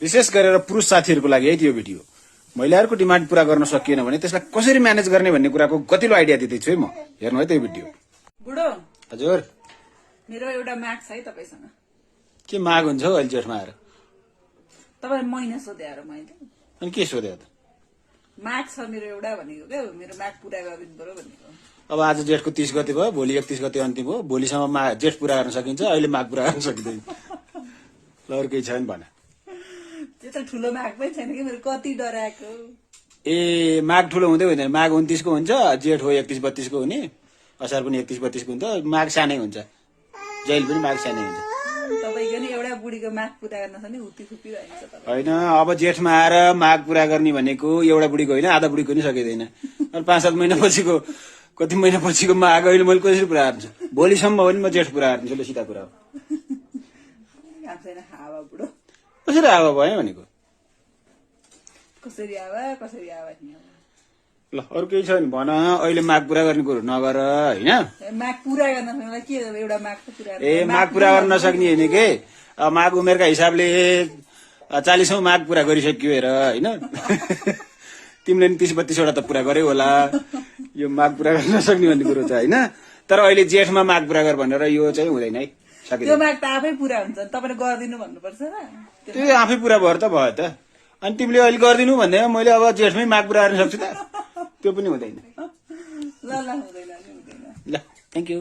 विशेष गरेर पुरुष साथीहरूको लागि है त्यो भिडियो। महिलाहरूको डिमान्ड पूरा गर्न सकिएन भने त्यसलाई कसरी म्यानेज गर्ने भन्ने कुराको गतिलो आइडिया दिँदैछु है म। हेर्नु है त्यो भिडियो। बुढो हजुर मेरो एउटा माग छ है तपाईसँग। के माग हुन्छ हौ अहिले जेठमा आएर? तपाईले महिना सोधे आएर मैले अनि के सोध्यो त? माग छ मेरो एउटा भनेको क्या, मेरो माग पूरा गरिदिनु पर्यो भनेको। अब आज जेठको 30 गते भयो, भोलि 31 गते अन्तिम हो। भोलिसम्म जेठ पूरा गर्न सकिन्छ, अहिले माग पूरा गर्न सकिँदैन। ल अरू केही छैन भने। त्यस्तो ठुलो माग पनि छैन कि मेरो, कति डराएको। ए माग ठुलो हुँदै हुँदैन, माग 29 को हुन्छ, जेठ हो 31-32 को हुने, असार पनि 31-32 को हुन्छ। माग सानै हुन्छ, जहिले पनि माग सानै हुन्छ। तपाईँको नि एउटा बुढीको माग पूरा गर्न छ नि हुती खुपी रहन्छ तपाईँ। होइन अब जेठमा आएर माग पूरा गर्ने भनेको एउटा बुढीको होइन, आधा बुढीको नि सकिँदैन। अनि 5-7 महिना पछिको, कति महिना पछिको माग अहिले मैले कसरी पूरा गर्छु? भोलिसम्म हो नि म जेठ पूरा गर्छु। ल सिधा कुरा हो। हावा बुढो कसरी हावा भयो भनेको? कसरी आवा कसरी आवा नि। ल अरू केही छ नि भन। अहिले माग पूरा गर्ने कुरो नगर होइन। माग पूरा गर्न सक्ने के एउटा माग त पूरा। ए माग पूरा गर्न नसक्ने होइन के, माग उमेरका हिसाबले 40औं माग पूरा गरिसक्यो हेर होइन। तिमीले नि 30-32 वटा त पूरा गर्यौ होला। यो माग पूरा गर्न नसक्ने भन्ने कुरो छ होइन। तर अहिले जेठमा माग पूरा गर भनेर यो चाहिँ हुँदैन है। त्यो माग त आफै पूरा हुन्छ, तपाईँले गरिदिनु भन्नुपर्छ र। त्यो आफै पूरा भयो त भयो त। अनि तिमीले अहिले गरिदिनु भन्दैमा मैले अब जेठमै माग पूरा गर्न सक्छु त? त्यो पनि हुँदैन। ल हुँदैन। ल थ्याङ्क यू।